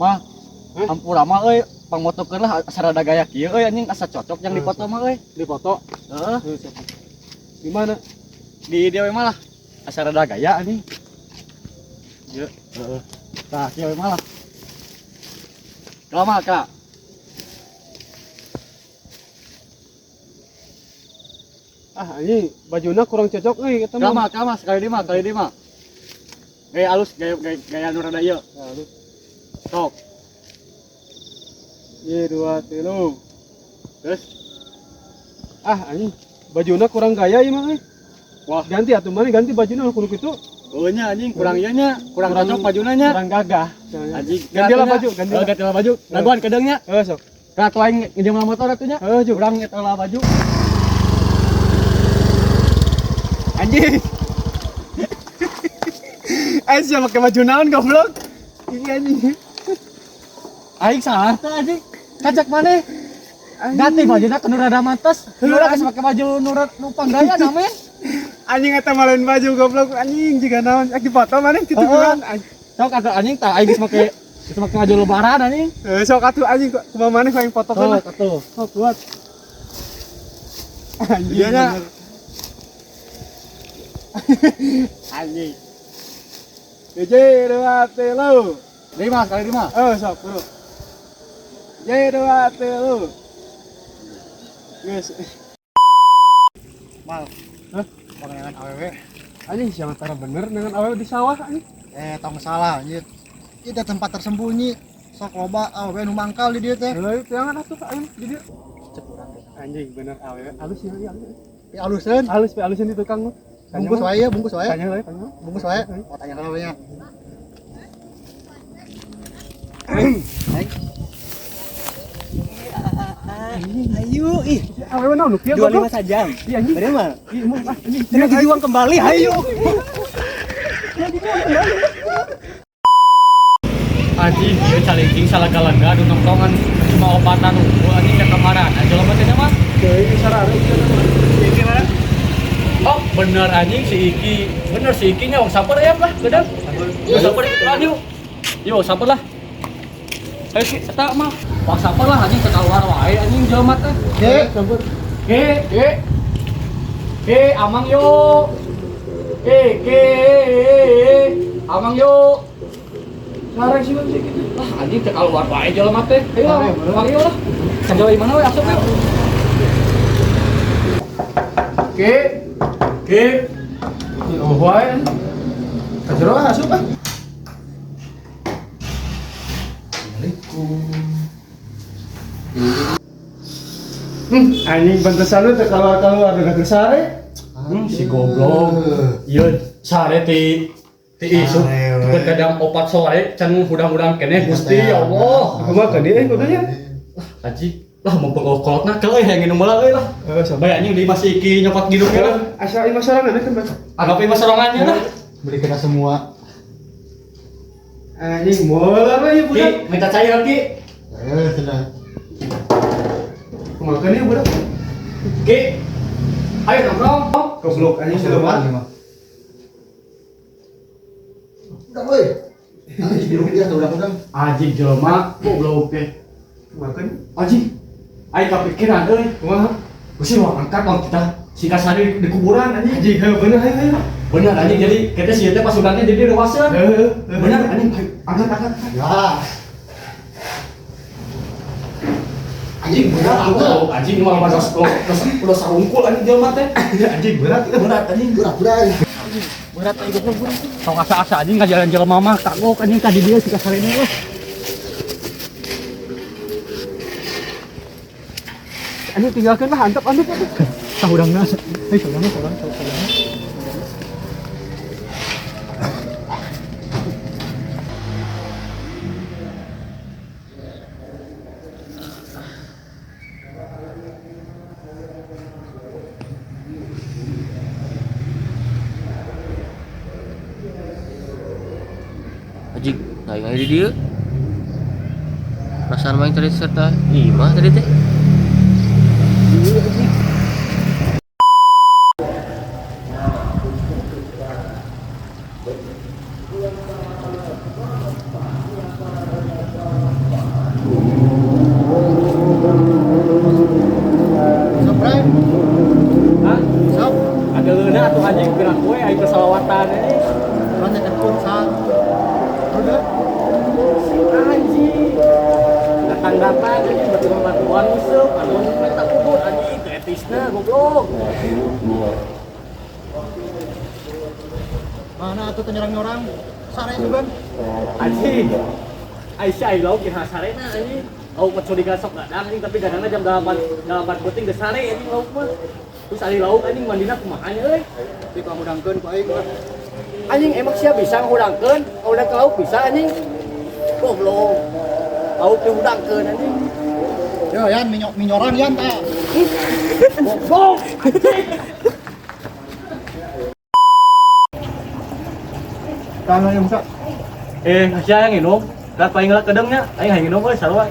Mah, Hah? Hampura mah euy, pangmotokeun lah asa rada gaya kieu euy anjing asa cocok yang dipoto mah euy. Dipoto. Heeh, Heuh, siapa? Di mana? Di dieu we mah lah. Asa rada gaya anjing. Ieu. Heeh. Tah, kieu we mah lah. Kela mah, Kak. Ah, anjing, bajuna kurang cocok euy eta Kela mah. mah, kela mah sekali lima, kali lima. Gaya alus, gaya gaya, gaya nu rada ieu. Nah, lu. Sok. Ye, dua, tilu. Terus Ah, anjing, bajuna kurang gaya ieu mah euy. Wah. Ganti atuh mana ganti bajuna kudu kitu. Eueuh nya anjing kurang ieu nya, kurang cocok bajuna nya. Kurang gagah. Anjing, Gantilah baju, ganti. Oh, gantilah baju. Dagoan kedeung nya. Heuh, sok. Kena tuh aing nginjem motor atuh nya. Heuh, juk. Urang eta lah baju. Anjing. Aing sia make baju naon goblok? Ini anjing. Aing salah teh anjing. Kajak maneh. Ganti bajuna ke nu rada mantes. Nu urang geus make baju nu nu panggaya namen. Anjing eta mah lain baju goblok anjing jiga naon. Ek dipoto maneh kitu Heeh. kumaha anjing. Sok atuh anjing tah aing geus make baju lebaran anjing. Heuh, sok atuh anjing kumaha maneh ku aing fotokeun lah. Sok atuh. Sok buat. Anjing. Iya nya. Bener. Anjing. Hiji, dua, tilu. Lima sekali lima. Oh, sok bro. Hiji, dua, tilu. Geus. Mal. Hah? Pangeran awewe. Anjing siapa tara bener dengan awewe di sawah anjing. Eh, tong salah anjir. Itu tempat tersembunyi. Sok loba awewe nu mangkal di dieu teh. Heuh, jangan atuh aing di dieu. Anjing bener awewe alus ya, iya, alus. Pi aluseun. Alus pi aluseun di tukang mah. Tanya Bungkus mah. wae ya, bungkus wae. Tanya wae, tanya. Bungkus wae. Oh, tanya heula we nya. Ayo, ih, Awewe naon nu kieu 25 goblok? sajam. Iya anjing. Bener mah? Ih, mah ah, anjing. Kena dijuang kembali, ayo. Anjing, ieu calingcing salaga-laga du nongkrongan cuma obatan unggul anjing da kamaran. Aja loba teh mah. Teuing sarare ieu mah. Oh, bener anjing si Iki. Bener si Iki nya wong saper ya lah, gedang. Yuk saper lah yuk. Yuk saper lah. Ayo Ki, eta mah. Wong saper lah anjing teu keluar wae anjing jelema teh. Oke. Sampur. Ki, Ki. Ki, amang yuk. Ki, Ki. Amang yuk. Sare sih sih kitu. Lah anjing teu keluar wae jelema teh. Ayo lah, amang yuk lah. Sampai mana we asup yuk. Ki. Ki. Oh, wae. Ka jero asup ah. Anjing pantesan lu teu keluar-keluar udah ke sare. Si goblok. Iya, sare ti ti isuk. Sare, we. Teu kadang 4 sore can hudang-hudang keneh Gusti ya Allah. Kumaha ka dieu kudunya? Anjing, lah mau pengkolotna ke euy hayang nginum heula euy lah. Heeh, sok. Bae anjing di masih Iki nyokot hidungnya lah. Asa imah sorangan kan, Bang. Anggap imah sorangannya lah. Beli kita semua. Anjing molar we ieu Ki, budak. minta cair Ki. Eh, sudah. Kumaha ka ieu budak? Ki. Ayo nongkrong. Goblok anjing siluman. Udah, woi. Habis di rupiah tuh udah-udah. Anjing jelema goblok teh. Kumaha ka Anjing. Aing kepikiran euy. Kumaha? Gusti mau angkat bang kita si Kasari di kuburan anjing. Anjing heuh bener hayu hayu. Bener anjing jadi kita si teh pasukannya jadi rewaseun. Heuh. Bener anjing ayo, angkat angkat. Ya. Anjing berat aku. Anjing mah udah udah sarungkul anjing jelema teh. Anjing berat Berat anjing. Berat, berat. Berat anjing goblok berat. Tong asa-asa anjing ngajalan jelema mah kagok anjing ka di dieu si Kasari ini weh. Anjing tinggalkeun lah antep antep atuh. Sahudangna. Hei sahudangna sahudangna sahudangna. Anjing, nah yang di dia. Perasaan main tadi serta imah tadi teh. Datang-datang anjing batu bantuan musuh, anu minta kubur anjing teu etisna goblok. Mana atuh teu nyerang orang? Sare juga. Anjing. Aisyah ai lauk kira sarena anjing. Lauk mencurigakan sok gadang anjing tapi gadangna jam 8 8 penting geus sare anjing lauk mah. Terus ari lauk anjing mandina kumaha nya euy? Di pangudangkeun ku aing lah. Anjing emang sia bisa ngudangkeun? Ngudang ke lauk bisa anjing. Goblok. Lauk dihudangkeun anjing. Yo Yan, minyoran Yan tah. Goblok. Tanah yang buka. Sia yang nginum. Lah paling ngelak kedengnya, aing hayang nginum euy sarua.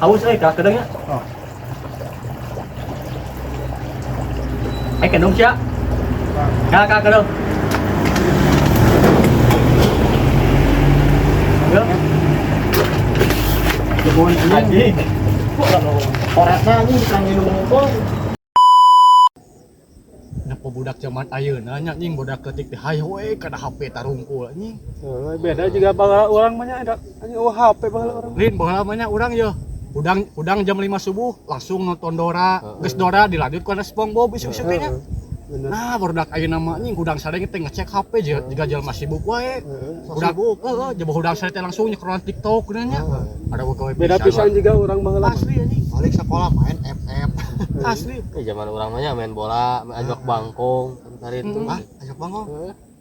Haus euy ka kedengnya. Oh. Aing kedeng sia. Ka kedeng. Yo. Kebun Anjing. Koretna anjing bisa nginum unggul. Napa budak zaman ayeuna nya anjing budak ketik teh hayo we kana HP tarungkul anjing. Beda juga baheula urang mah nya ada anjing eueuh HP baheula urang. Lin baheula mah nya urang yeuh. Hudang jam 5 subuh langsung nonton Dora. Geus Dora dilanjut ku SpongeBob isuk-isuk teh nya. Bener. Nah, barudak ayeuna mah anjing hudang sare teh ngecek HP jiga jelema sibuk wae. Hudang heeh, jelema hudang sare teh langsung nyekrolan TikTok geuning nya. Ada gawe Beda pisan juga urang baheula. Asli anjing. Balik sekolah main FF. Asli. Zaman urang mah nya main bola, main ajok bangkong, kan itu. Hah? Ajak bangkong.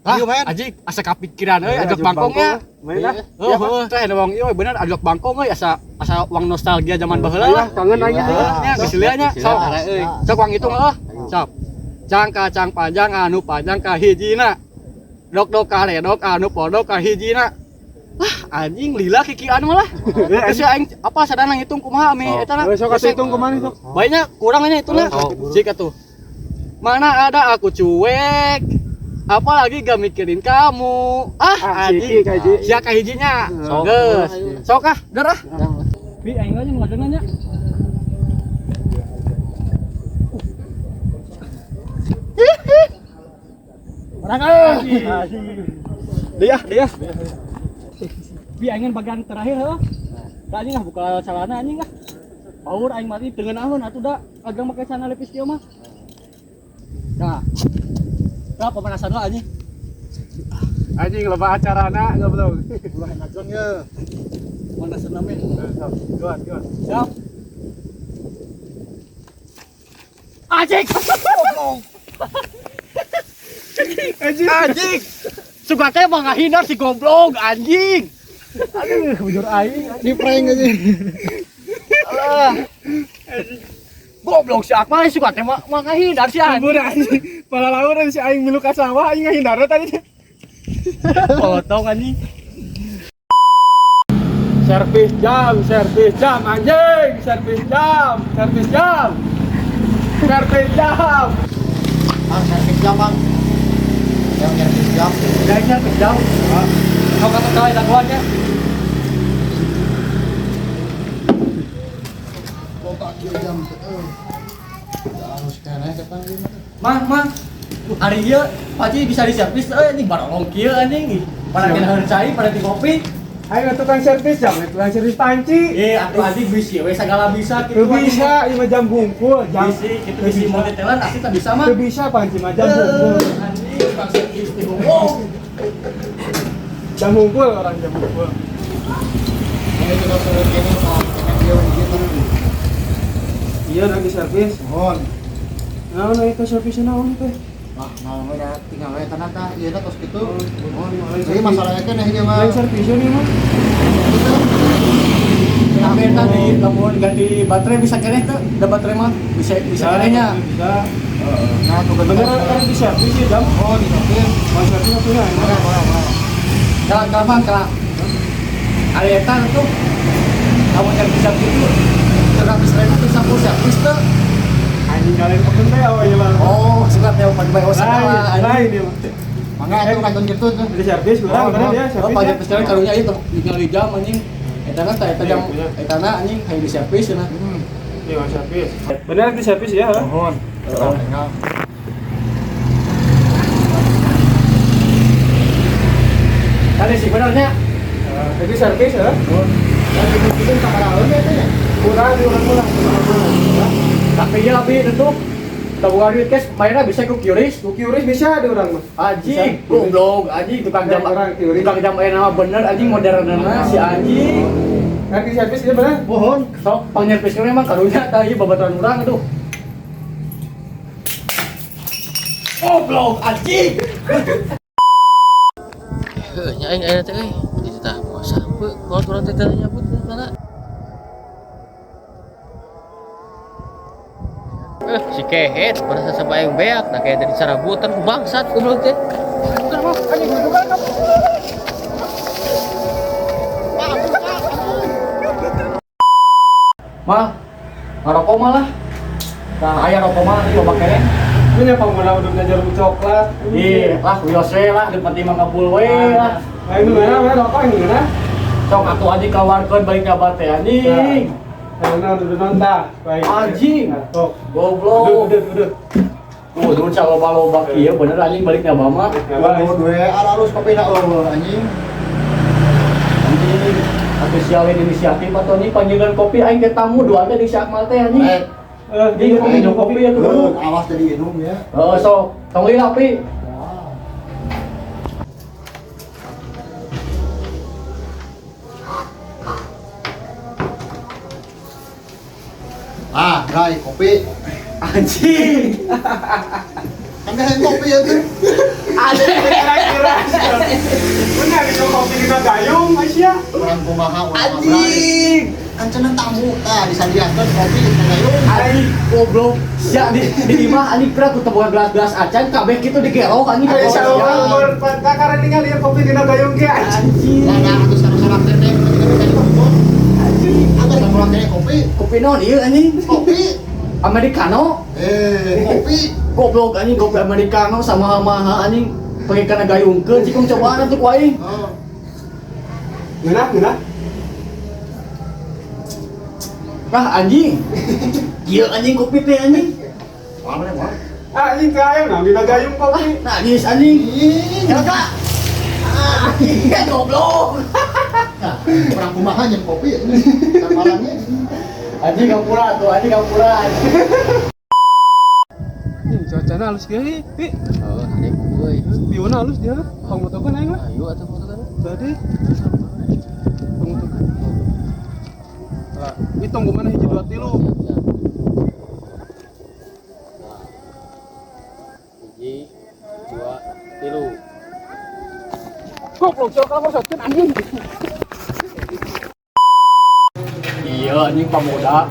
Hah, Iya, main. anjing asa kapikiran euy ajok bangkongnya. Main lah. Heeh, heeh, teh ada wong ieu bener ajok bangkong euy asa asa wang nostalgia zaman baheula lah. Kangen aing Iya. teh. Nya geus lieu nya. Sok. Euy. Sok wang hitung heuh. Sok. Cang kacang panjang anu panjang ka hijina. Dok dok karedok anu podok ka hijina. Wah, anjing lila kikian malah. Geus aing apa sadana ngitung kumaha mi eta na. Sok atuh hitung kumaha sok. Banyak kurang nya hitungna. Cik atuh. Mana ada aku cuek. Apalagi gak mikirin kamu. Ah, anjing. Sia ka hijinya. Geus. Sok ah, derah. Bi aing aja ngadeuna nya. Orang euy. Dia, dia. Bi aing bagian terakhir heuh. Da anjing ah buka celana anjing ah. Paur aing mati teu ngeunaheun atuh da agang make celana lepis kieu mah. Nah. Nah, pemanasan lah anjing. Anjing loba acarana goblok. Ulah ngajong ye. Pemanasan name. Kuat, kuat. Siap. Anjing. Anjing. Anjing. Suka teh mah ngahindar si goblok anjing. Aduh, bujur aing. Di prank aja. Alah. Goblok si Akmal suka teh mah ngahindar si anjing. Kabur anjing. Palalaur si aing milu ka sawah aing ngahindar tadi. Potong anjing. Servis jam anjing, servis jam, servis jam. Servis jam. Bang, servis jam, Bang. Yang servis jam. Yang servis jam. Kau kata kau daguannya. Loba kieu jam teh euy. Harus keneh ketang ieu mah. Mah, hari ieu paci bisa diservis euy anjing barolong kieu anjing. Pada kena cai, pada di kopi. Aing tukang servis jam, tukang servis panci. Atuh anjing bisi we sagala bisa Teu kitu. bisa ieu mah jam hungkul, jam Bisi kitu bisi multi talent asli teh bisa mah. Teu bisa panci mah jam hungkul. Anjing tukang servis di goblok. Jam hungkul orang jam hungkul. Ini juga suruh kene sok kene ieu gitu. Iya lagi servis. Mohon. Naon aya ke servis naon teh? Wah, naon we da tinggal we tanah tah ieu tos kitu. Mohon. Jadi masalahnya kan ieu mah. Lain servis ieu mah. Tapi eta di lamun ganti baterai bisa keneh teu? Da baterai mah bisa keneh nya. Bisa. Nah, tuh Bener kan di servis ya jam. Oh, di servis. Mau servis atuh nya. Boleh, boleh, boleh. Kalau kapan kalau ada eta tuh lamun servis jam itu 100.000 bisa full servis teu? Anjing kalian peken teh oh ieu mah. Oh, suka teh pan bae segala. Lain ieu mah. Mangga atuh kantun kitu tuh. Di servis urang bener ya Oh, servis. pajak pisan karunya ieu tinggal di jam anjing. Eta na teh eta jam eta na anjing hayu di servis cenah. Iya, mau servis. Bener di servis ya? Mohon. Tinggal. Tadi sih benernya. Jadi servis ya. Itu sabaraha ya teh? Kurang di urang mah. Tapi ya tapi tentu tabungan duit cash mainnya bisa ku QRIS. Ku QRIS bisa di urang mah. Anjing, goblok, anjing tukang jam Orang QRIS. tukang jam nama bener anjing modernna si anjing. Kan di servis ieu bener. Mohon. Sok pangnyerpiskeun emang karunya tah ieu babaturan urang aduh. Goblok anjing. Heuh, nya aing aya teh euy. Itu tah moal sampe kalau urang teh teu nyabut mana. Si kehet berasa sama aing beak nah kayak dari sarabutan ku bangsat goblok teh. Mah, ngarokok malah. Nah, aya rokok mah ieu loba keneh. Ini apa modal udah belajar coklat. Ih, lah wios we lah, di penting mah ngabul we lah. Nah, ini mana mana rokok ini mana? Sok atuh anjing kawarkeun balik ka bate anjing. Nah, udah nonton. Baik. Anjing. Nah, sok. Goblok. Udah. Tuh, dulu loba-loba kieu bener anjing balik nyawa mah. Ya, baik. Waduh, we alus kopi na eueuh anjing. Anjing, atuh sialin inisiatif atau nih panggilan kopi aing ke tamu dua teh di si Akmal teh anjing. Eh, Di kopi minum kopi ya tuh. heuh, awas jadi minum ya. Heeh, sok. Tong lila pi. Ah, Bray, kopi. Anjing. Kan biasa kopi ya tuh. Kira-kira. Benar itu kopi di gayung Aisyah. Orang kumaha urang mah, Bray. Anjing. Kan cenah tamu tah disadiakeun kopi gayung. Anjing, goblok. Sia di imah anjing pernah ku temuan gelas-gelas acan kabeh kitu digelok anjing. Aisyah Goblok. umur karena tinggal lihat kopi di gayung ge anjing. Anjing. Lah nah atuh sarak-sarak teh teh tadi kopi. Anjing. Atau sarak teh kopi. Kopi naon ieu anjing? Kopi. Americano. Eh, kopi. Goblok anjing kopi americano sama maha anjing pakai kana gayungkeun cikung cobaan atuh ku aing. Oh. Ngeunah, ngeunah. Lah anjing. Ieu anjing kopi teh anjing. Wah, mana wah. Ah, anjing teh aya naon dina gayung kopi. Najis anjing. Ih, Ya kak. Ah, iya goblok. Nah, orang kumaha nyen kopi ini. Samarangnya. Anjing kampura tuh, anjing kampura. Cuacana halus ge, Pi. Oh, hade euy. Piuna halus dia. Pangmotokeun aing lah. Ayo atuh fotokan. Bade. Pangmotokeun. Lah, hitung mana hiji dua tilu. Nah. Hiji, dua, tilu. Goblok, sok kalau sokeun anjing. Iya anjing pamuda.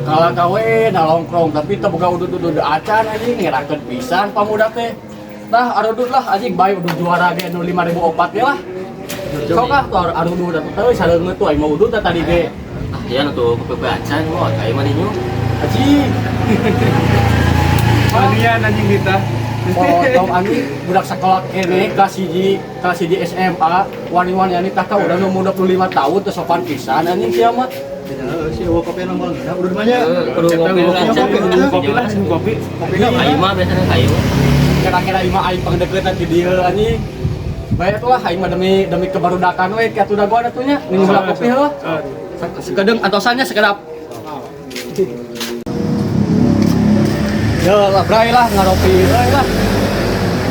Kalah kawe nalongkrong tapi teu boga udud-udud acan anjing ngerakeun pisan pamuda teh. Tah arudud lah anjing bae udud juara ge nu 5004 ge lah. Sok ah tuh arudud atuh teh sareungeut tuh aing mah udud teh tadi ge. Ah, ya tuh kopi acan mah kayak mana nyu. Anjing. Manian anjing kita. Potong anjing budak sekolah kene kelas 1 SMA wani-wani anjing tah udah umur 25 tahun teu sopan pisan anjing sia mah. Si eueuh kopi nomor ngeunah udah mah nya. Kudu ngopi acan. Kopi lah, kopi. Kopi Ayo mah biasanya kayu. Kira-kira imah aing pangdeukeut ti dieu anjing. Bae atuh lah aing mah demi kebarudakan we kieu atuh dagoan atuh nya minum heula kopi heuh. Sekedeng antosannya sekedap. Ya lah bray lah ngaropi euy lah.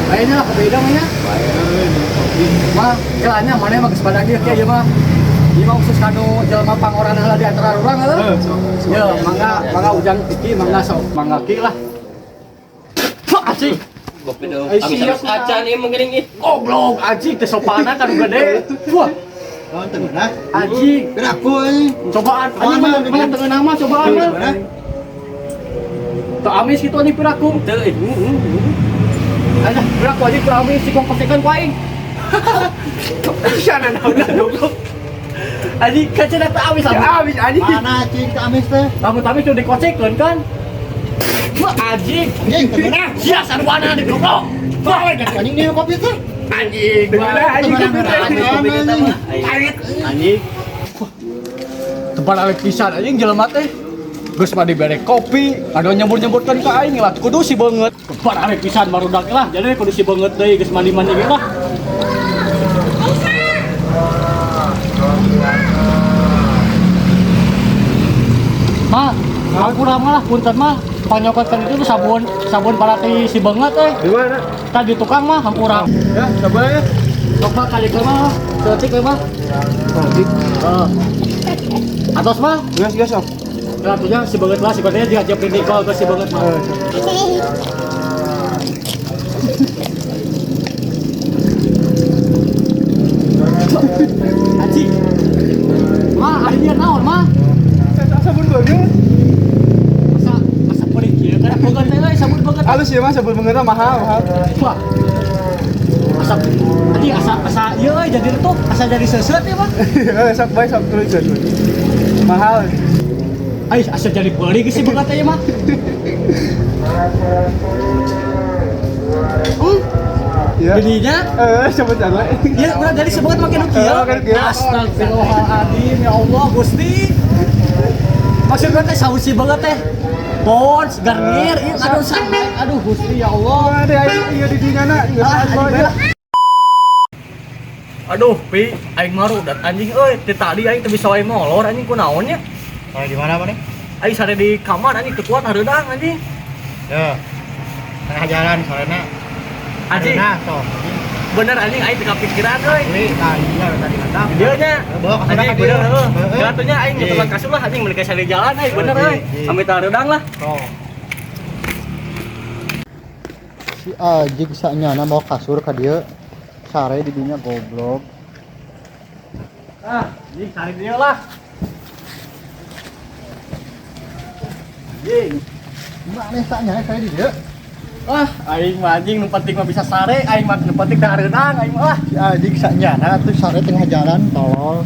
Bae nya lah kopi hidung nya. Mah kelanya mana mah geus pada kieu ieu mah. Ieu mah khusus kanu jelema pangoran heula di antara urang heuh. Ya mangga ujang iki mangga sok mangga ki lah. Anjing. Kopi dong. Ay, Amis siap, amis acan ieu mungkin ih. Goblok anjing teh sopanan kan gede. Wah, Oh, teu ngeunah. anjing. Gerak euy. Cobaan anjing mah mah teu ngeunah mah cobaan mah. Ngeunah. Teu amis kitu anjing piraku. Teu ih. Alah, piraku anjing teu amis sikong pasekeun ku aing. Sana naon goblok. Anjing kaca teu amis Ya amis anjing. Mana cing ka amis teh? Lamun amis udah dikocekeun kan. Wah, anjing. Anjing teu ngeunah. Sia sarwana di goblok. Wah, Anjing nih kopi teh. anjing. Ngeunah anjing kopi teh. Kopi kita mah. Anjing. Tempat awet pisan anjing jelema teh. Geus mah dibere kopi, anu nyembur-nyemburkeun ka aing lah kudu si beungeut. Tempat awet pisan barudak lah, jadi kudu si beungeut deui geus mandi-mandi ge lah. Ma, aku mah lah punten mah panyokotkeun itu tuh sabun sabun parati si banget euy. Di mana? Tadi tukang mah hampura. Ya, coba ya. Sok mah kali ke mah, ceutik we mah. Anjing. Heeh. Atos mah, Gas gas sok. ratunya si banget lah, si bangetnya dia Jepri Nicole ke si banget mah. Anjing. Mah, akhirnya naon mah? Sabun banget. Masa masa pelit kieu kan boga teh euy sabun banget. Halus ya mas, sabun banget mahal, mahal. Wah. Asa anjing asa asa ieu euy jadi tuh asa jadi seuseut ya mah. Eh, sok bae sok terus terus. Mahal. Ai asa jadi peuli geus si boga teh mah. Ya. Jadinya Eh, sabun jalan. ya udah jadi sebanget makin kieu. Makin kieu. Astagfirullahaladzim ya Allah Gusti. Maksudnya teh sausi banget teh. Pons, Garnier, ieu aduh sampai aduh Gusti ya Allah. Ada aing ieu di dinya na, geus Ah, bae. Aduh, pi aing marudat anjing euy, ti tadi aing teu bisa wae molor anjing kunaon nya. Sare di mana mana? Aing sare di kamar anjing teu kuat hareudang anjing. Ya. Tengah jalan sorena. Anjing, Nah, sok. bener anjing aing teu kapikiran euy. Beli tah iya tadi mantap. Dieu nya. Bawa kasur Anjing ka bener dieu. heuh. Heeh. Ya atuh nya aing Iya. nyetukan kasur lah anjing mereka sare di jalan aing bener Iya, euy. iya. Amit hareudang lah. Sok. Si Ajik saknyana bawa kasur ka dieu. Sare di dinya goblok. Ah, anjing sare dieu lah. Anjing. Mana saknyana sare di dieu? Ah, aing mah anjing nu penting mah bisa sare, aing mah nu penting teh hareudang aing mah lah. Si Ajik saknyana tuh sare tengah jalan tolol.